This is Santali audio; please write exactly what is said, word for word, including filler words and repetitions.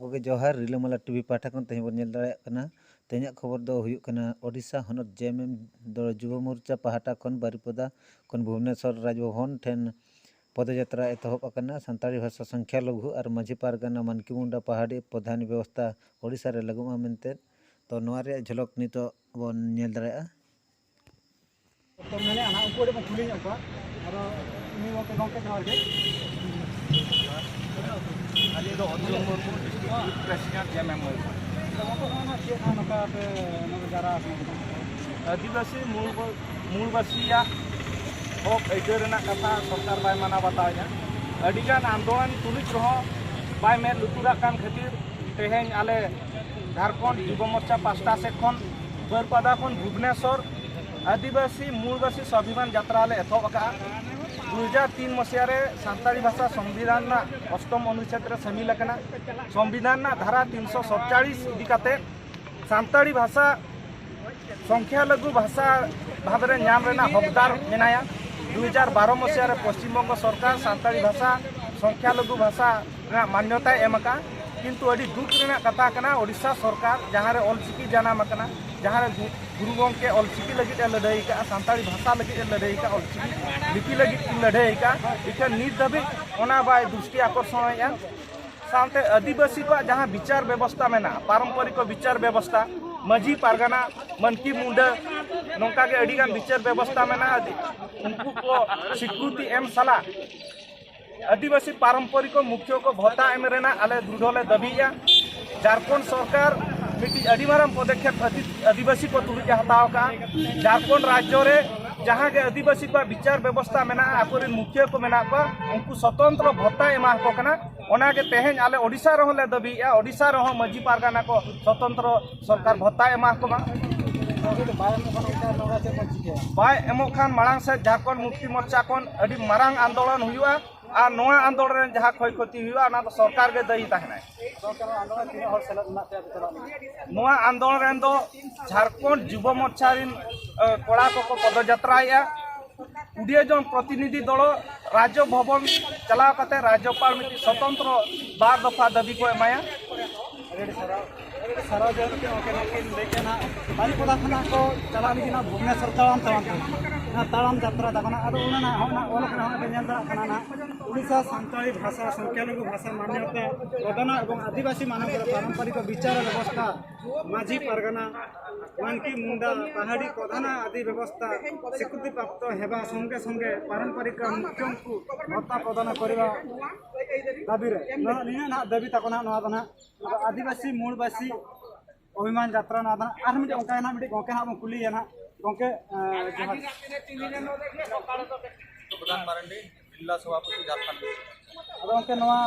ᱠᱚᱜᱮ ᱡᱚᱦᱟᱨ᱾ ᱨᱤᱞᱟᱹᱢᱟᱞᱟ ᱴᱤᱵᱷᱤ ᱯᱟᱦᱴᱟ ᱠᱷᱚᱱ ᱛᱮᱦᱮᱧ ᱵᱚᱱ ᱧᱮᱞ ᱫᱟᱲᱮᱭᱟᱜ ᱠᱟᱱᱟ, ᱛᱮᱦᱮᱧᱟᱜ ᱠᱷᱚᱵᱚᱨ ᱫᱚ ᱦᱩᱭᱩᱜ ᱠᱟᱱᱟ, ᱳᱰᱤᱥᱟ ᱦᱚᱱᱚᱛ ᱡᱮ ᱮᱢ ᱮᱢ ᱫᱚ ᱡᱩᱵᱚ ᱢᱳᱨᱪᱟ ᱯᱟᱦᱴᱟ ᱠᱷᱚᱱ ᱵᱟᱨᱤᱯᱚᱫᱟ ᱠᱷᱚᱱ ᱵᱷᱩᱵᱽᱱᱮᱥᱚᱨ ᱨᱟᱡᱽᱵᱷᱚᱵᱚᱱ ᱴᱷᱮᱱ ᱯᱚᱫᱚᱡᱟᱛᱨᱟ ᱮᱛᱚᱦᱚᱵ ᱟᱠᱟᱱᱟ᱾ ᱥᱟᱱᱛᱟᱲᱤ ᱵᱷᱟᱥᱟ ᱥᱚᱝᱠᱷᱭᱟ ᱞᱚᱜᱷᱩ ᱟᱨ ᱢᱟᱹᱡᱷᱤ ᱯᱟᱨᱜᱟᱱᱟ ᱢᱟᱱᱠᱤ ᱢᱩᱱᱰᱟ ᱯᱟᱦᱟᱲᱤ ᱯᱨᱚᱫᱷᱟᱱ ᱵᱮᱵᱚᱥᱛᱷᱟ ᱳᱰᱤᱥᱟ ᱨᱮ ᱞᱟᱹᱜᱩᱜᱼᱟ ᱢᱮᱱᱛᱮ᱾ ᱛᱚ ᱱᱚᱣᱟ ᱨᱮᱭᱟᱜ ᱡᱷᱚᱞᱚᱠ ᱱᱤᱛᱚᱜ ᱵᱚᱱ ᱧᱮᱞ ᱫᱟᱲᱮᱭᱟᱜᱼᱟ᱾ ᱰᱚᱠᱴᱚᱨ ᱢᱮᱱᱮᱜᱼᱟ ᱱᱟᱦᱟᱜ, ᱩᱱᱠᱩ ᱟᱹᱰᱤ ᱵᱚᱱ ᱠᱩᱞᱤ ᱧᱚᱜ ᱠᱚᱣᱟ᱾ ᱟᱫᱚ ᱩᱱᱤ ᱜᱚᱢᱠᱮ, ᱜᱚᱢᱠᱮ ᱡᱚᱦᱟᱨ ᱜᱮ᱾ ᱟᱹᱞᱤᱧ ᱫᱚ Arjun Murmu, district youth president, ᱡᱮ ᱮᱢ ᱮᱢ ᱢᱚᱭᱩᱨᱵᱷᱚᱸᱡᱽ᱾ ᱟᱫᱚ ᱜᱚᱢᱠᱮ, ᱱᱚᱜᱼᱚᱭ ᱱᱚᱣᱟ ᱪᱮᱫ ᱱᱟᱦᱟᱜ ᱱᱚᱝᱠᱟ ᱯᱮ ᱱᱚᱰᱮ ᱡᱟᱣᱨᱟ ᱟᱠᱟᱱᱟ? ᱟᱹᱫᱤᱵᱟᱹᱥᱤ ᱢᱩᱞ, ᱢᱩᱞᱵᱟᱹᱥᱤᱭᱟᱜ ᱦᱚᱠ ᱟᱹᱭᱫᱟᱹᱨ ᱨᱮᱱᱟᱜ ᱠᱟᱛᱷᱟ ᱥᱚᱨᱠᱟᱨ ᱵᱟᱭ ᱢᱟᱱᱟᱣ ᱵᱟᱛᱟᱣᱮᱫᱼᱟ᱾ ᱟᱹᱰᱤᱜᱟᱱ ᱟᱱᱫᱳᱞᱚᱱ ᱛᱩᱞᱩᱡ ᱨᱮᱦᱚᱸ ᱵᱟᱭ ᱢᱮᱫ ᱞᱩᱛᱩᱨᱟᱜ ᱠᱟᱱ ᱠᱷᱟᱹᱛᱤᱨ ᱛᱮᱦᱮᱧ ᱟᱞᱮ ᱡᱷᱟᱲᱠᱷᱚᱸᱰ ᱡᱩᱵᱚ ᱢᱳᱨᱪᱟ ᱯᱟᱥᱴᱟ ᱥᱮᱫ ᱠᱷᱚᱱ ᱵᱟᱹᱨᱯᱟᱫᱟ ᱠᱷᱚᱱ ᱵᱷᱩᱵᱽᱱᱮᱥᱚᱨ ᱟᱹᱫᱤᱵᱟᱹᱥᱤ ᱢᱩᱞᱵᱟᱹᱥᱤ ᱥᱣᱟᱵᱷᱤᱢᱟᱱ ᱡᱟᱛᱨᱟ ᱞᱮ ᱮᱛᱚᱦᱚᱵ ᱟᱠᱟᱫᱼᱟ᱾ ᱫᱩ ᱦᱟᱡᱟᱨ ᱛᱤᱱ ᱢᱟᱥᱤᱦᱟ ᱨᱮ ᱥᱟᱱᱛᱟᱲᱤ ᱵᱷᱟᱥᱟ ᱥᱚᱝᱵᱤᱫᱷᱟᱱ ᱨᱮᱱᱟᱜ ᱚᱥᱴᱚᱢ ᱚᱱᱩᱪᱷᱮᱫ ᱨᱮ ᱥᱟᱹᱢᱤᱞ ᱟᱠᱟᱱᱟ᱾ ᱥᱚᱝᱵᱤᱫᱷᱟᱱ ᱨᱮᱱᱟᱜ ᱫᱷᱟᱨᱟ ᱛᱤᱱᱥᱚ ᱥᱚᱛᱪᱟᱲᱤᱥ ᱤᱫᱤ ᱠᱟᱛᱮ ᱥᱟᱱᱛᱟᱲᱤ ᱵᱷᱟᱥᱟ ᱥᱚᱝᱠᱷᱭᱟ ᱞᱟᱹᱜᱩ ᱵᱷᱟᱥᱟ ᱵᱷᱟᱵᱽ ᱨᱮ ᱧᱟᱢ ᱨᱮᱱᱟᱜ ᱦᱚᱠᱫᱟᱨ ᱢᱮᱱᱟᱭᱟ᱾ ᱫᱩ ᱦᱟᱡᱟᱨ ᱵᱟᱨᱚ ᱢᱟᱥᱤᱦᱟ ᱨᱮ ᱯᱚᱥᱪᱤᱢ ᱵᱚᱝᱜᱚ ᱥᱚᱨᱠᱟᱨ ᱥᱟᱱᱛᱟᱲᱤ ᱵᱷᱟᱥᱟ ᱥᱚᱝᱠᱷᱭᱟ ᱞᱟᱹᱜᱩ ᱵᱷᱟᱥᱟ ᱨᱮᱱᱟᱜ ᱢᱟᱱᱭᱚᱛᱟᱭ ᱮᱢ ᱟᱠᱟᱫᱼᱟ᱾ ᱠᱤᱱᱛᱩ ᱟᱹᱰᱤ ᱫᱩᱠ ᱨᱮᱱᱟᱜ ᱠᱟᱛᱷᱟ ᱠᱟᱱᱟ, ᱳᱰᱤᱥᱟ ᱥᱚᱨᱠᱟᱨ ᱡᱟᱦᱟᱸ ᱨᱮ ᱚᱞᱪᱤᱠᱤ ᱡᱟᱱᱟᱢ ᱟᱠᱟᱱᱟ, ᱡᱟᱦᱟᱸ ᱨᱮ ᱜᱩ-, ᱜᱩᱨᱩ ᱜᱚᱢᱠᱮ ᱚᱞᱪᱤᱠᱤ ᱞᱟᱹᱜᱤᱫ ᱮ ᱞᱟᱹᱲᱦᱟᱹᱭ ᱟᱠᱟᱫᱼᱟ, ᱥᱟᱱᱛᱟᱲᱤ ᱵᱷᱟᱥᱟ ᱞᱟᱹᱜᱤᱫ ᱮ ᱞᱟᱹᱲᱦᱟᱹᱭ ᱟᱠᱟᱫᱼᱟ, ᱚᱞᱪᱤᱠᱤ ᱞᱤᱯᱤ ᱞᱟᱹᱜᱤᱫ ᱠᱤᱱ ᱞᱟᱹᱲᱦᱟᱹᱭ ᱟᱠᱟᱫᱼᱟ, ᱤᱠᱷᱟᱹᱱ ᱱᱤᱛ ᱫᱷᱟᱹᱵᱤᱡ ᱚᱱᱟ ᱵᱟᱭ ᱫᱨᱤᱥᱴᱤ ᱟᱠᱚᱨᱥᱚᱱᱮᱫᱼᱟ᱾ ᱥᱟᱶᱛᱮ ᱟᱹᱫᱤᱵᱟᱹᱥᱤ ᱠᱚᱣᱟᱜ ᱡᱟᱦᱟᱸ ᱵᱤᱪᱟᱨ ᱵᱮᱵᱚᱥᱛᱟ ᱢᱮᱱᱟᱜᱼᱟ, ᱯᱟᱨᱚᱢᱯᱚᱨᱤᱠ ᱵᱤᱪᱟᱨ ᱵᱮᱵᱚᱥᱛᱟ, ᱢᱟᱹᱡᱷᱤ ᱯᱟᱨᱜᱟᱱᱟ, ᱢᱟᱱᱠᱤ ᱢᱩᱱᱰᱟᱹ, ᱱᱚᱝᱠᱟ ᱜᱮ ᱟᱹᱰᱤᱜᱟᱱ ᱵᱤᱪᱟᱨ ᱵᱮᱵᱚᱥᱛᱟ ᱢᱮᱱᱟᱜᱼᱟ᱾ ᱩᱱᱠᱩ ᱠᱚ ᱥᱤᱠᱨᱤᱛᱤ ᱮᱢ ᱥᱟᱞᱟᱜ ᱟᱹᱫᱤᱵᱟᱹᱥᱤ ᱯᱟᱨᱚᱢᱯᱚᱨᱤᱠ ᱢᱩᱠᱷᱭᱟᱹ ᱠᱚ ᱵᱷᱚᱛᱟ ᱮᱢ ᱨᱮᱱᱟᱜ ᱟᱞᱮ ᱫᱨᱩᱰᱷᱚ ᱞᱮ ᱫᱟᱹᱵᱤᱭᱮᱫᱼᱟ᱾ ᱡᱷᱟᱲᱠᱷᱚᱸᱰ ᱥᱚᱨᱠᱟᱨ ᱢᱤᱫᱴᱤᱡ ᱟᱹᱰᱤ ᱢᱟᱨᱟᱝ ᱯᱚᱫᱚᱠᱷᱮᱯ ᱟᱹᱫᱤ-, ᱟᱹᱫᱤᱵᱟᱹᱥᱤ ᱠᱚ ᱛᱩᱞᱩᱡ ᱮ ᱦᱟᱛᱟᱣ ᱟᱠᱟᱫᱼᱟ᱾ ᱡᱷᱟᱲᱠᱷᱚᱸᱰ ᱨᱟᱡᱽᱡᱚ ᱨᱮ ᱡᱟᱦᱟᱸ ᱜᱮ ᱟᱹᱫᱤᱵᱟᱹᱥᱤ ᱠᱚᱣᱟᱜ ᱵᱤᱪᱟᱨ ᱵᱮᱵᱚᱥᱛᱟ ᱢᱮᱱᱟᱜᱼᱟ, ᱟᱠᱚᱨᱮᱱ ᱢᱩᱠᱷᱭᱟᱹ ᱠᱚ ᱢᱮᱱᱟᱜ ᱠᱚᱣᱟ, ᱩᱱᱠᱩ ᱥᱚᱛᱚᱱᱛᱨᱚ ᱵᱷᱚᱛᱟ ᱮᱢᱟ ᱠᱚ ᱠᱟᱱᱟ᱾ ᱚᱱᱟᱜᱮ ᱛᱮᱦᱮᱧ ᱟᱞᱮ ᱳᱰᱤᱥᱟ ᱨᱮᱦᱚᱸ ᱞᱮ ᱫᱟᱹᱵᱤᱭᱮᱫᱼᱟ, ᱳᱰᱤᱥᱟ ᱨᱮᱦᱚᱸ ᱢᱟᱹᱡᱷᱤ ᱯᱟᱨᱜᱟᱱᱟ ᱠᱚ ᱥᱚᱛᱚᱱᱛᱨᱚ ᱥᱚᱨᱠᱟᱨ ᱵᱷᱚᱛᱟ ᱮᱢᱟ ᱠᱚ ᱢᱟ᱾ ᱵᱟᱭ ᱮᱢᱚᱜ ᱠᱷᱟᱱ ᱱᱚᱝᱠᱟ ᱱᱚᱝᱠᱟ ᱪᱮᱫ ᱵᱚᱱ ᱪᱤᱠᱟᱹᱭᱟ? ᱵᱟᱭ ᱮᱢᱚᱜ ᱠᱷᱟᱱ ᱢᱟᱲᱟᱝ ᱥᱮᱫ ᱡᱷᱟᱲᱠᱷᱚᱸᱰ ᱢᱩᱠᱛᱤ ᱢᱳᱨᱪᱟ ᱠᱷᱚᱱ ᱟᱹᱰᱤ ᱢᱟᱨᱟᱝ ᱟᱱᱫᱳᱞᱚᱱ ᱦᱩᱭᱩᱜᱼᱟ᱾ ᱟᱨ ᱱᱚᱣᱟ ᱟᱱᱫᱳᱞᱚᱱ ᱨᱮ ᱡᱟᱦᱟᱸ ᱠᱷᱚᱭ ᱠᱷᱚᱛᱤ ᱦᱩᱭᱩᱜᱼᱟ, ᱚᱱᱟ ᱫᱚ ᱥᱚᱨᱠᱟᱨ ᱜᱮ ᱫᱟᱹᱭᱤ ᱛᱟᱦᱮᱱᱟᱭ᱾ ᱥᱚᱨᱠᱟᱨ ᱟᱱᱫᱳᱞᱚᱱ ᱨᱮ ᱛᱤᱱᱟᱹᱜ ᱦᱚᱲ ᱥᱮᱞᱮᱫ ᱢᱮᱱᱟᱜ ᱯᱮᱭᱟ ᱟᱯᱮ ᱥᱟᱞᱟᱜ? ᱱᱚᱣᱟ ᱟᱱᱫᱳᱞᱚᱱ ᱨᱮᱱ ᱫᱚ ᱡᱷᱟᱲᱠᱷᱚᱸᱰ ᱡᱩᱵᱚ ᱢᱳᱨᱪᱟ ᱨᱮᱱ, ᱮ, ᱠᱚᱲᱟ ᱠᱚᱠᱚ ᱯᱚᱫᱚᱡᱟᱛᱨᱟᱭᱮᱫᱼᱟ᱾ ᱠᱩᱲᱤ ᱡᱚᱱ ᱯᱨᱚᱛᱤᱱᱤᱫᱷᱤ ᱫᱚᱞ ᱨᱟᱡᱽᱡᱚ ᱵᱷᱚᱵᱚᱱ ᱪᱟᱞᱟᱣ ᱠᱟᱛᱮ ᱨᱟᱡᱽᱡᱚᱯᱟᱞ ᱢᱤᱫᱴᱤᱡ ᱥᱚᱛᱚᱱᱛᱨᱚ ᱵᱟᱨ ᱫᱚᱯᱷᱟ ᱫᱟᱹᱵᱤ ᱠᱚ ᱮᱢᱟᱭᱟ᱾ ᱟᱹᱰᱤ ᱥᱟᱨᱦᱟᱣ᱾ ᱥᱟᱨᱦᱟᱣ ᱡᱚᱦᱟᱨ ᱜᱮ ᱜᱚᱢᱠᱮ, ᱱᱚᱣᱟ ᱠᱤᱱ ᱞᱟᱹᱭ ᱠᱮᱫ ᱱᱟᱦᱟᱜ, ᱵᱟᱨᱤᱯᱟᱫᱟ ᱠᱷᱚᱱᱟᱜ ᱠᱚ ᱪᱟᱞᱟᱜ ᱞᱟᱹᱜᱤᱫ ᱱᱟᱦᱟᱜ ᱵᱷᱩᱵᱽᱱᱮᱥᱚᱨ ᱛᱟᱲᱟᱢ ᱛᱟᱲᱟᱢ ᱛᱮ᱾ ᱚᱱᱟ ᱛᱟᱲᱟᱢ ᱡᱟᱛᱨᱟ ᱛᱟᱠᱚ ᱱᱟᱦᱟᱜ, ᱟᱫᱚ ᱚᱱᱟ ᱱᱟᱦᱟᱜ ᱦᱚᱸᱜᱼᱚᱭ ᱱᱟᱦᱟᱜ ᱚᱞ ᱠᱟᱱᱟ, ᱦᱚᱸᱜᱼᱚᱭ ᱯᱮ ᱧᱮᱞ ᱫᱟᱲᱮᱭᱟᱜ ᱠᱟᱱᱟ ᱱᱟᱦᱟᱜ, ᱩᱲᱤᱥᱥᱟ ᱥᱟᱱᱛᱟᱲᱤ ᱵᱷᱟᱥᱟ ᱥᱚᱝᱠᱷᱟᱞᱚᱜᱷᱩ ᱵᱷᱟᱥᱟ ᱢᱟᱱᱭᱚᱛᱟ ᱯᱨᱚᱫᱟᱱᱟ ᱮᱵᱚᱝ ᱟᱹᱫᱤᱵᱟᱹᱥᱤ ᱢᱟᱱᱚᱵ ᱨᱮ ᱯᱟᱨᱚᱢᱯᱚᱨᱤᱠ ᱵᱤᱪᱟᱨ ᱵᱮᱵᱚᱥᱛᱷᱟ, ᱢᱟᱹᱡᱷᱤ ᱯᱟᱨᱜᱟᱱᱟ, ᱢᱟᱱᱠᱤ ᱢᱩᱱᱰᱟ, ᱯᱟᱦᱟᱲᱤ ᱯᱨᱚᱫᱷᱟᱱ ᱟᱫᱤ ᱵᱮᱵᱚᱥᱛᱷᱟ ᱥᱤᱠᱨᱤᱛᱤ ᱯᱨᱟᱯᱛᱚ ᱦᱮᱵᱟ ᱥᱚᱝᱜᱮ ᱥᱚᱝᱜᱮ ᱯᱟᱨᱚᱢᱯᱚᱨᱤᱠ ᱢᱩᱠᱷᱭᱚ ᱠᱚ ᱵᱷᱟᱛᱟ ᱯᱨᱚᱫᱟᱱ ᱠᱚᱨᱤᱵᱟ ᱫᱟᱵᱤ ᱨᱮ᱾ ᱱᱚᱣᱟ ᱱᱤᱱᱟᱹᱜ ᱱᱟᱦᱟᱜ ᱫᱟᱵᱤ ᱛᱟᱠᱚ ᱱᱟᱦᱟᱜ ᱱᱚᱣᱟ ᱫᱚ ᱱᱟᱦᱟᱜ᱾ ᱟᱫᱚ ᱟᱹᱫᱤᱵᱟᱹᱥᱤ ᱢᱩᱞᱵᱟᱹᱥᱤ ᱚᱵᱷᱤᱢᱟᱱ ᱡᱟᱛᱨᱟ ᱱᱚᱣᱟ ᱫᱚ ᱱᱟᱦᱟᱜ ᱟᱨ ᱢᱤᱫᱴᱮᱱ ᱚᱱᱠᱟ ᱱᱟᱦᱟᱜ ᱢᱤᱫᱴᱮᱱ ᱜᱚᱢᱠᱮ ᱱᱟᱦᱟᱜ ᱵᱚᱱ ᱠᱩᱞᱤᱭᱮᱭᱟ ᱱᱟᱦᱟᱜ᱾ ᱜᱚᱢᱠᱮ, ᱮᱸ, ᱡᱚᱦᱟᱨ᱾ ᱥᱩᱵᱷᱟᱱ ᱢᱟᱨᱟᱱᱰᱤ, ᱡᱤᱞᱟ ᱥᱚᱵᱷᱟᱯᱚᱛᱤ, ᱡᱷᱟᱲᱠᱷᱚᱸᱰ᱾ ᱟᱫᱚ ᱜᱚᱢᱠᱮ ᱱᱚᱣᱟ